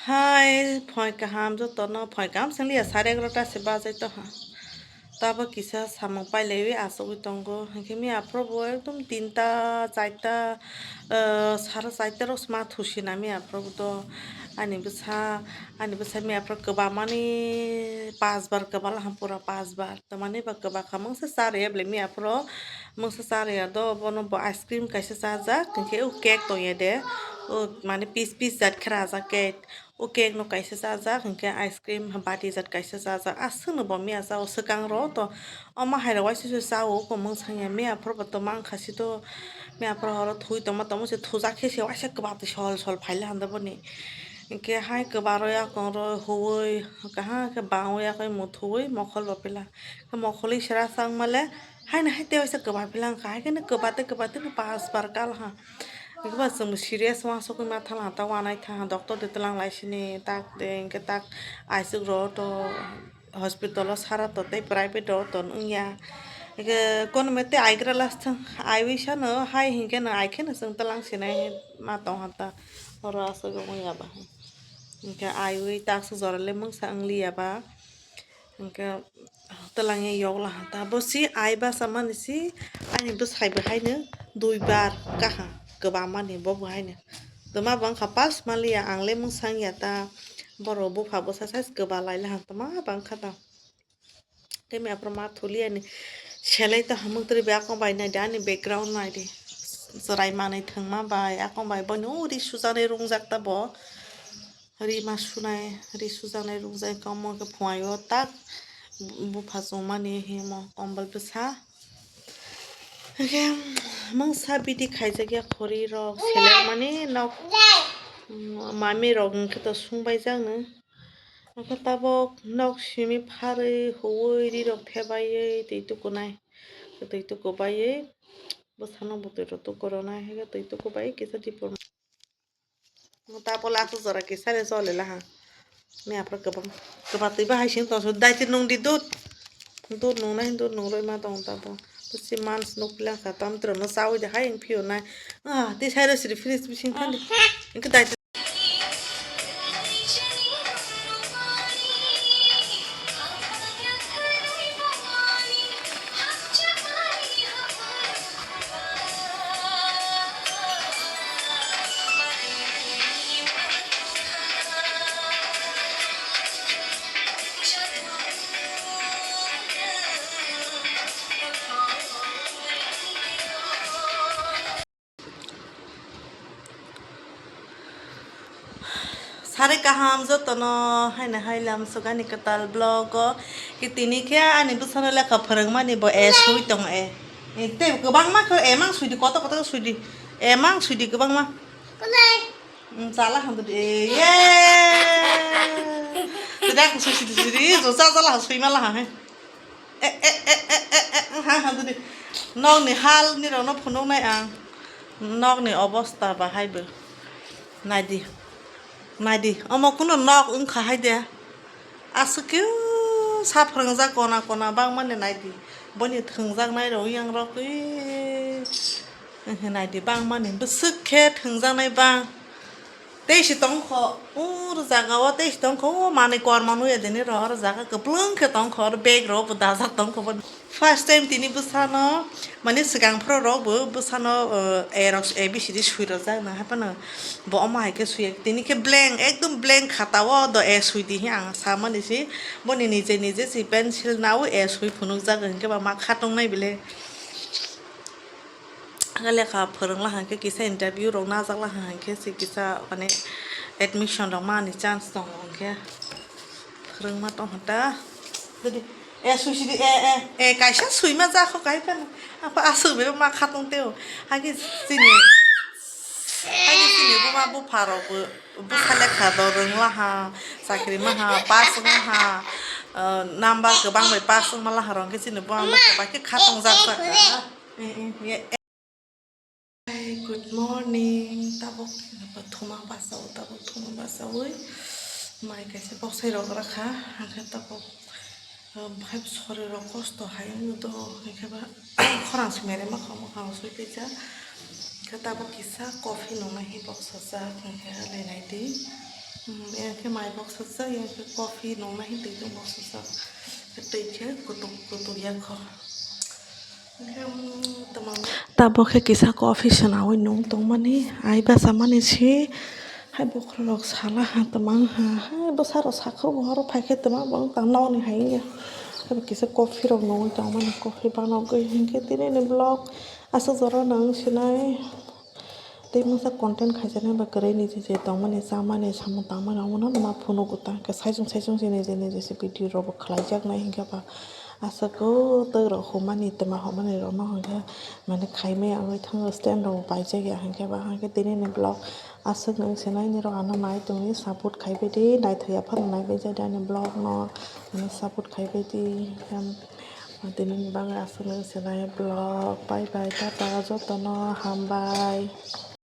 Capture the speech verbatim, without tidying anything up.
Hai, phoi kaham jotono, phoi kaham swngliya, sare egarota se bajai tongha. Tabo kisa samung pailaiwi achugwi tongo. Hinkhe miya phoro bo ekdom tinta, charta, ah, sara charta rok ma thusina miya phoro bo do. Ani bwsa, ani bwsa miya phoro kwbamani pas bar kwbala ham pura pas bar. Tamani ba kwbakha mungsa charya bwle miya phoro. Mungsa charya do, bono bo ice cream kaisa chajak, hinkhe o cake tongya de, o mane piece piece jat khe rajak cake, o cake no kaisa chajak, hinkhe ice cream bati jat kaisa chajak, aswkno bo miya cha o swkang ro to, omo hai rok waisa se cha o, oko mungsa ya miya phoro bo to mankha si to, miya phoro oro thwi tongma tongma se thujak khe se waisa kwbak twi sol sol phaila handa boni, hinkhe hai kwbak rwi akong rwi huwi kaham khe bangwi yakwi muthuwi mokhol bo pila. Mokholi sera chang male, haino hai tei waisa kwbak pila wngkha, hai kheno kwbak tei kwbak tei pas bar kal ha. Hinkhe ba chwng serious uansukgwi ma thala ta uanaitha doctor de twlang lai sini tak de hinkhe tak aisuk ro to hospital o sara to tei private o to wngya. Hinkhe kono me tei aigra last thang aiwi sano hai hinkhe no ai kheno chwng twlang sinai ma tong ha ta oro aswk wngya ba. Hinkhe aiwi tak swk jora le mungsa wngliya ba. Hinkhe twlangya yokla ha ta bo si ai basa mani si ani bwsai bo haino dui bar kaha kwbang mani bo bo haino twma bo wngkha pas maliya ang le mungsa wngya ta borok bupha bwsa size kwbang laila ha twma bangkha ta tei miya phoro ma thuli ani selai ta hamuk twi bai akong bai naidi ani background naidi chwrai manwi thwngma bai akong bai boino ri sujaknai rungjak ta bo. Ri ma sunai, ri sujaknai rukjak, omo khe phuaio tak bupha chumani himo kombol bwsa. Hwnkhe mungsa bidi khaijakya khori rok selekmani nok, mami rok hwnkhe to sungbaijak no. Hwnkhe tabok nok simi pharwi huwi ri rok thebaiwi twi tukunai, twi tukubaiwi bwsano bwtwi rok tukuronai, hwnkhe twi tukubai kisa dipor. Tapo last jora kisa le chole laha. Ni aphra kwbang kwbang twi bahai sing tong su daiti nung di dut. Dut nung nai dut nung roi ma tong tapo. Si mans nuk pila kha tam tro no sawi de hai phio nai. Ah, ti sai ro siri finish bising thandi. Engke daiti Sari kaham jotono haino hai lamsok ani kwtal vlog o. Ki tini khe ani bwsano lekha phwrwngmani bo e sui tong e. E tei kwbangma khe emang sui di, koto koto sui di. Emang sui di kwbangma. Chala hando di. Ye. Tidak sui sui di sui di. Jo cha chala sui mala ha. E, e, e, e, e, e, ha, ha, dudi. Nokni hal nirokno phunuknai ang. Nokni obosta bahai bo. Naidi. Naidi. Omo kuno nok wngkha hai de. Aswk khe sa phrwngjak kona kona bangmani naidi. Boni thwngjaknai rok yang rok, ee. Naidi bangmani bwswk khe thwngjaknai bang. Tei si tongkho, o jaga o tei si tongkho, o manwi korma nui ya dini ro, oro jaga kwplwng khe tongkho, oro bag rok bo dajak tongkho bo. First time tini bwsano, mani swkang phoro rok bo bwsano, eh, A rok, A B C D sui rojak na, haphano bo omo hai khe suya. Tini khe blank, ekdom blank khata o do A sui di hi ang samani si, boni nije nije si pencil nao A sui phunukjak, hinkhe ba ma khatung nai bile. Lekha phwrwngla hwnkhe kisa interview rok najakla hwnkhe se kisa mane admission rok mani chance tongo hwnkhe phwrwngma tongkha ta. Didi, e sui sidi, e, e, e, kaisa suima jakho kai phano. Apa aswk bebak ma kha tong teo. Hagi chini, hagi chini buma bupha rok bo bwsa lekha do rwngla ha, chakri ma ha, pass wng ha, uh, number kwbang bai pass wngma la ha rok hwnkhe chini buma bupha bai khe kha tong jak jak. Eh, eh, ye, eh. Hi, good morning. Tabuk thuma basa o, tabuk thuma basa oi. Mai kaisa boksai rok rakha, hwnkhe tabuk, um, hai sori rok kosto hai wngdo, hwnkhe ba khorang swi mare ma kha, mwkhang swi phaijak. Hwnkhe tabuk kisa coffee nungnai hi boksajak, hwnkhe le nai di. Yang khe mai boksajak, yang khe coffee nungna hintwi tong boksajak. Twi khe kutuk kutuk ya kho. Hingkhe, um, tamang. Tabok khe kisa coffee swnawi nung tongmani, ai bachamani se. Hai bokhorok sala ha tamang ha, hai bwsarok sakha bo oro phaikhe tamang bo tang nokni hai wngya. Hai kisa coffee rok nungwi tongmani, coffee banogwi hingkhe tini ni vlog aswk jora nang sinai. Tei masa content khaijaknai ba kwrwi ni je je tongmani, chamani, samung tangmani, omono ma phunuk utang khe saichung saichung se nije nije se video rok bo khlaijaknai hingkhe ba aswk o tei rok humani twma humani rok no hingkhe mane khaimaya wngwi thango, stand rok bo paijak ya hingkhe ba hingkhe tini ni vlog aswk nung se nai nirok ano nai tongwi support khaibai di, naithok ya phano naibai ja di ani vlog no, ani support khaibai di. Em, tini ni bagwi aswk nung se nai vlog, bye bye, tata, jotono hambai.